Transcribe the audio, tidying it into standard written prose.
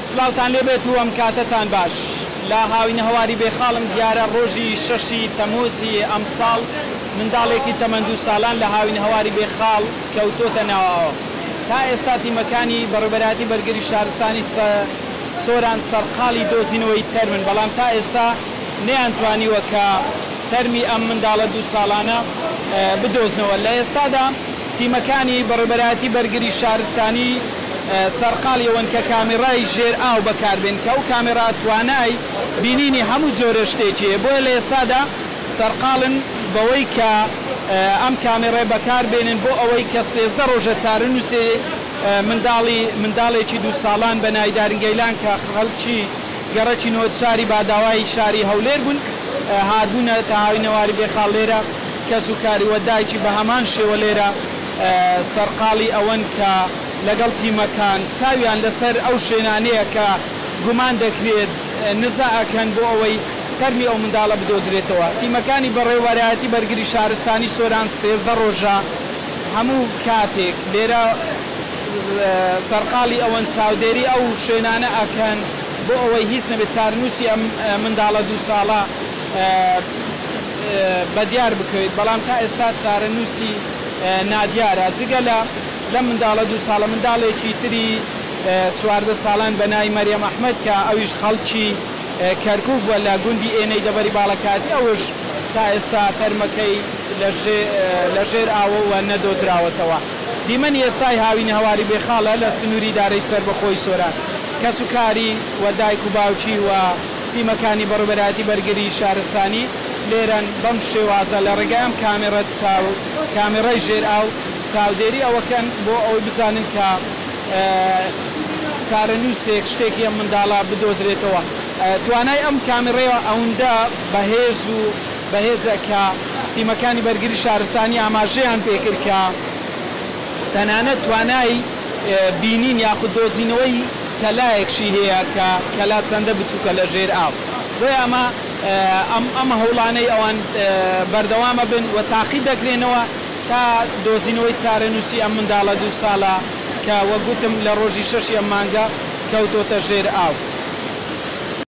سڵاوتان لێبێت و ئەم کاتەتان باش. لە هاوینەهەواری بێخاڵم دیارە ڕۆژی شەشی تەمووزی ئەمساڵ منداڵێکی تەمەن دوو ساڵان لە هاوینەهەواری بێخاڵ کەوتۆتە ناو ئاوە. تا ئێستا تیمەکانی بەڕێوبەرایەتی بەرگری شارستانی سۆران سەرقاڵی دۆزینەوەی تەرمن، بەڵام تا ئێستا نەیانتوانیوە کە تەرمی ئەم منداڵە دوو ساڵانە بدۆزنەوە. لە ئێستادا تیمەکانی بەڕێوبەرایەتی بەرگری شارستانی سەرقاڵی ئەوەن کە کامێرای ژێر ئاو بەکاربێن کە ئەو کامێرا توانای بینینی هەموو جۆرە شتێکی هەیە، بۆیە لە ئێستادا سەرقاڵن بەوەی کە ئەم کامێرای بەکاربێنن بۆ ئەوەی کە 13 ڕۆژە چارەنووسی منداڵی منداڵێکی دوو ساڵان بە ناوی دارین گەیلان کە خەڵکی گەڕەکی 94ی باداوای شاری هەولێر بوون هاتبوونەتە هاوینەواری بێخاڵ لێرە کەس و کاری و دایکی بە هەمان شێوە لێرە سەرقاڵی ئەوەن کە لەگەڵ تیمەکان چاویان لەسەر ئەو شوێنانەیە کە گومان دەکرێت نزا ئەکەن بۆ ئەوەی تەرمی ئەو منداڵە بدۆزرێتەوە. تیمەکانی بەڕێوەبەرایەتی بەرگری شارستانی سۆران 13 ڕۆژە هەموو کاتێک لێرە سەرقاڵی ئەوەن چاودێری ئەو شوێنانە ئەکەن بۆ ئەوەی هیچ نەبێت چارەنووسی ئەم منداڵە دوو ساڵە بەدیار بکەوێت، بەڵام تا ئێستا چارەنووسی نادیارە. جگە لە لەم منداڵە دوو ساڵە منداڵێکی تری 14 ساڵان بە ناوی مەریەم ئەحمەد کە ئەویش خەڵکی کەرکوک بووە لە گوندی ئێنەی دەڤەری باڵەکایەتی، ئەوش تا ئێستا تەرمەکەی لە ژێر ئاوەوە نەدۆزراوەتەوە. دیمەنی ئێستای هاوینەهەواری بێخاڵە لە سنووری ئیدارەی سەربەخۆی سۆران. کەسوکاری و دایک و باوکی و تیمەکانی بەڕێوبەرایەتی بەرگری شارستانی لێرەن بەم شێوازە لە ڕێگای ئەم کامێڕە چاو کامێڕای ژێر ئاو چاودێری ئەوەکەن بۆ ئەوەی بزانن کە چارەنووسێک شتێکی ئەم منداڵە بدۆزرێتەوە. توانای ئەم کامێڕەیە ئەوەندە بەهێز و بەهێزە کە تیمەکانی بەرگری شارستانی ئاماژەیان پێکرد کە تەنانەت توانای بینین یاخود دۆزینەوەی کەلایەکشی هەیە کە کەلا چەندە بچووکە لە ژێر ئاو. بۆیە ئەمە ئەم هەوڵانەی ئەوان بەردەوامە بن و تاقی دەکرێنەوە تا دۆزینەوەی چارەنووسی ئەم منداڵە دوو ساڵە کە وەک گوتم لە ڕۆژی شەشی ئەم مانگە کەوتۆتە ژێر ئاو.